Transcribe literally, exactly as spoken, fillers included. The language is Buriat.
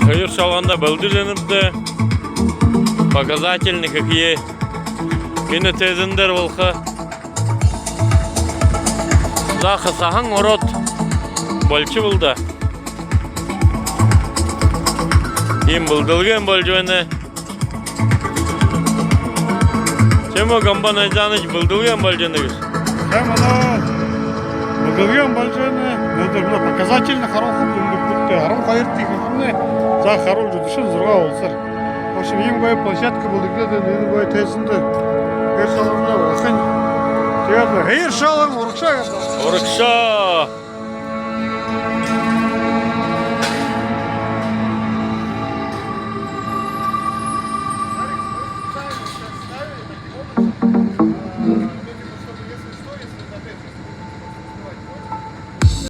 Хоёр шалганда бэлдэжэ байнабди. Показательный хэхэ. Энэ тайзан дээрэ болохо. За, хасаһан ороод болошоо бэлдээ. Иимэ бэлдэлгэн болжо байна. Тиимэ гү, Гомбо Найданович, бэлдэлгэн болжо байна гээшэ? Тиимэ, мүнөө бэлдэлгэн болжо байна. Мүнөөдэр, мүнөө показательный харуулха юм даа. Арбан хоёр тиихэдэнь. За, харуулжа, дүшэн зургаа болосоор. В общем, иимэ гоё площадка бэлдэглээд, энэ гоё тайзан дээрэ хоёр шалганда болохонь. Тиигээд хоёр шалган урагшаа гээд. Урагшаа.